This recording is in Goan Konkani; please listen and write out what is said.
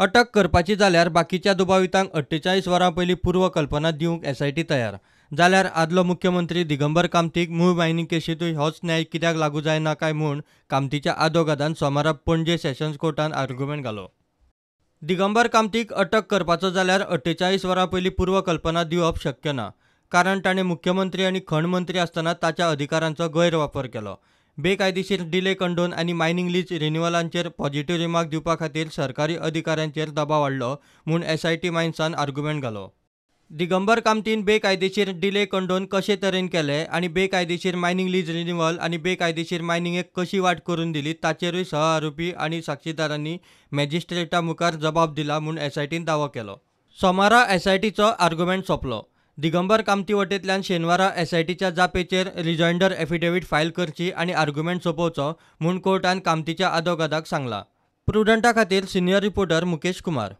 अटक करपाची जाल्यार बाकीच्या दुबावितांक 48 वरां पयलीं पूर्व कल्पना दिवंक एसआयटी तयार. जाल्यार आदलो मुख्यमंत्री दिगंबर कामतीक मूळ मायनिंग केशींतूय होच न्याय कित्याक लागू जायना काय म्हूण कामतीच्या आदोगादान सोमारा पणजे सेशन्स कोर्टान आर्ग्युमेंट घालो. दिगंबर कामतीक अटक करपाचो जाल्यार 48 वरां पयलीं पूर्व कल्पना दिवप शक्य ना, कारण ताणें मुख्यमंत्री आनी खण मंत्री आसतना ताच्या अधिकारांचो गैरवापर केलो. बेकायदेशीर डिले कंडोन आनी मायनिंग लीज रिन्युअलांचेर पॉझिटिव्ह रिमार्क दिवपा खातीर सरकारी अधिकाऱ्यांचेर दबाव हाडलो म्हूण एसआयटी मायन्सान आर्ग्युमेंट घालो. दिगंबर कामतीन बेकायदेशीर डिले कंडोन कशे तरेन केले आनी बेकायदेशीर मायनिंग लीज रिन्युअल आनी बेकायदेशीर मायनिंगेक कशी वाट करून दिली ताचेरूय सह आरोपी आनी साक्षीदारांनी मॅजिस्ट्रेटा मुखार जबाब दिला म्हूण एसआयटीन दावो केलो. सोमारा एसआयटीचो आर्ग्युमेंट सोंपलो. दिगंबर कामती वटेंतल्यान शेनवारा एसआयटीच्या जापेचेर रिजॉयंडर एफिडेवीट फायल करची आनी आर्ग्युमेंट सोंपोवचो म्हूण कोर्टान कामतीच्या आदोगादाक सांगलां. प्रुडंटा खातीर सिनियर रिपोर्टर मुकेश कुमार.